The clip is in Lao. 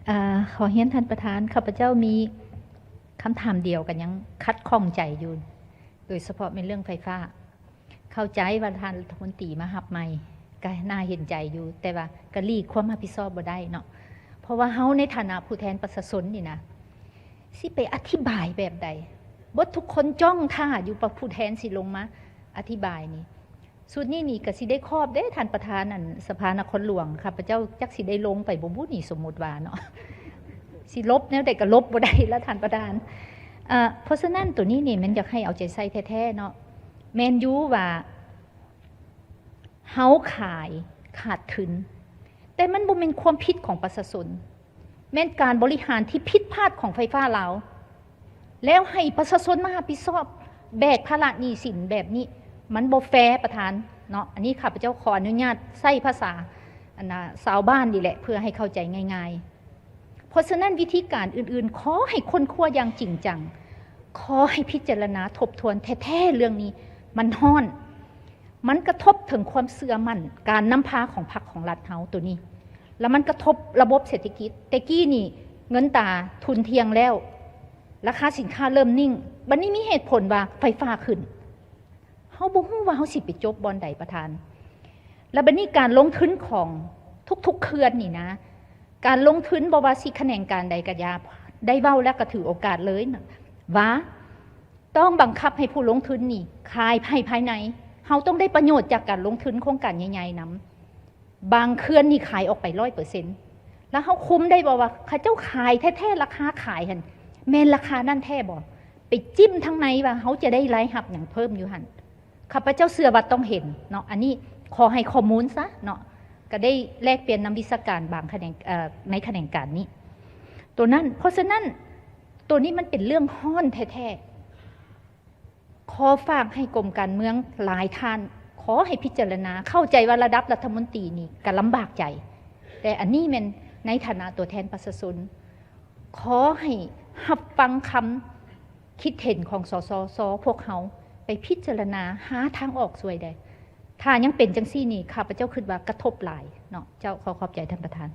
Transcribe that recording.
ອາ ຂໍຮຽນທ່ານປະທານ, ຂ້າພະເຈົ້າມີຄຳຖາມດຽວ ກໍຍັງຂັດຂ້ອງໃຈຢູ່, ໂດຍສະເພາະແມ່ນເລື່ອງໄຟຟ້າ. ເຂົ້າໃຈວ່າທ່ານລັດຖະມົນຕີມາຮັບໃໝ່ ກໍໜ້າເຫັນໃຈຢູ່, ແຕ່ວ່າກໍຫຼີກຄວາມຮັບຜິດຊອບບໍ່ໄດ້ເນາະ, ເພາະວ່າເຮົາໃນຖານະຜູ້ແທນປະຊາຊົນນີ້ນະ ຊິໄປອະທິບາຍແບບໃດ? ເບິດທຸກຄົນຈ້ອງຖ້າຢູ່ວ່າຜູ້ແທນຊິລົງມາອະທິບາຍນີ້. ຊຸດນີ້ນີ້ກໍຊິໄດ້ຄອບເດ້ທ່ານປະທານ ອັນສະພານະຄອນຫຼວງ, ຂ້າພະເຈົ້າຈັກຊິໄດ້ລົງໄປບໍ່ບຸນີ້ ສົມມຸດວ່າເນາະ, ຊິຫຼົບແນວໃດກໍຫຼົບບໍ່ໄດ້ລະທ່ານປະທານ. ເອີ ເພາະສະນັ້ນໂຕນີ້ນີ້ແມ່ນຢາກໃຫ້ເອົາໃຈໃສ່ແທ້ໆເນາະ, ແມ່ນຢູ່ວ່າເຮົາຂາຍຂາດທຶນ, ແຕ່ມັນບໍ່ແມ່ນຄວາມຜິດຂອງປະຊາຊົນ, ແມ່ນການບໍລິຫານທີ່ຜິດພາດຂອງໄຟຟ້າລາວ, ແລ້ວໃຫ້ປະຊາຊົນມາຮັບຜິດຊອບແບກພາລະໜີ້ສິນແບບນີ້ ມັນບໍ່ແຟປະທານເນາະ. ອັນນີ້ຂ້າພະເຈົ້າຂໍອະນຸຍາດໃຊ້ພາສາ ອັນນາ ຊາວບ້ານນີ້ແຫຼະ ເພື່ອໃຫ້ເຂົ້າໃຈງ່າຍໆ. ເພາະສະນັ້ນວິທີການອື່ນໆ ຂໍໃຫ້ຄົ້ນຄວ້າຢ່າງຈິງຈັງ, ຂໍໃຫ້ພິຈາລະນາທົບທວນແທ້ໆ ເລື່ອງນີ້ມັນຮ້ອນ. ມັນກະທົບເຖິງຄວາມເຊື່ອໝັ້ນການນຳພາຂອງພັກຂອງລັດເຮົາໂຕນີ້, ແລ້ວມັນກະທົບລະບົບເສດຖະກິດ. ແຕ່ກີ້ນີ້ເງິນຕາທຸ່ນທ່ຽງແລ້ວ, ລາຄາສິນຄ້າເລີ່ມນິ່ງ, ບັດນີ້ມີເຫດຜົນວ່າໄຟຟ້າຂຶ້ນ. ເຮົາບໍ່ຮູ້ວ່າເຮົາຊິໄປຈົບບ່ອນໃດປະທານ. ແລ້ວບັດນີ້ການລົງທຶນຂອງທຸກໆເຂື່ອນນີ້ນະ, ການລົງທຶນບໍ່ວ່າຊິຂະແໜງການໃດກະຢ່າ, ໄດ້ເວົ້າແລ້ວກະຖືໂອກາດເລີຍນະ ວ່າ ຕ້ອງບັງຄັບໃຫ້ຜູ້ລົງທຶນນີ້ຂາຍໃຫ້ພາຍໃນ, ເຮົາຕ້ອງໄດ້ປະໂຫຍດຈາກການລົງທຶນໂຄງການໃຫຍ່ໆນຳ. ບາງເຂື່ອນນີ້ຂາຍອອກໄປຮ້ອຍເປີເຊັນ ແລ້ວເຮົາຄຸມໄດ້ບໍ່ວ່າເຂົາເຈົ້າຂາຍແທ້ໆ ລາຄາຂາຍຫັ້ນແມ່ນລາຄານັ້ນແທ້ບໍ່? ໄປຈິ້ມທາງໃນວ່າເຮົາຈະໄດ້ລາຍຮັບຫຍັງເພີ່ມຢູ່ຫັ້ນ. ຂ້າພະເຈົ້າເຊື່ອວ່າຕ້ອງເຫັນເນາະ, ອັນນີ້ຂໍໃຫ້ຂໍ້ມູນຊະເນາະ, ກະໄດ້ແລກປ່ຽນນຳວິຊາການບາງຂະແໜງ ເອີ ໃນຂະແໜງການນີ້ ໂຕນັ້ນ. ເພາະສະນັ້ນ ໂຕນີ້ມັນເປັນເລື່ອງຮ້ອນແທ້ໆ. ຂໍຝາກໃຫ້ກົມການເມືອງຫຼາຍທ່ານ, ຂໍໃຫ້ພິຈາລະນາ, ເຂົ້າໃຈວ່າລະດັບລັດຖະມົນຕີນີ້ກະລຳບາກໃຈ, ແຕ່ອັນນີ້ແມ່ນໃນຖານະຕົວແທນປະຊາຊົນ, ຂໍໃຫ້ຮັບຟັງຄຳຄິດເຫັນຂອງ ສສຊ ພວກເຮົາ ໄປພິຈາລະນາຫາທາງອອກຊ່ວຍແດ່. ຖ້າຍັງເປັນຈັ່ງຊີ້ນີ້ ຂ້າພະເຈົ້າຄິດວ່າກະທົບຫຼາຍເນາະ. ເຈົ້າ, ຂໍຂອບໃຈທ່ານປະທານ.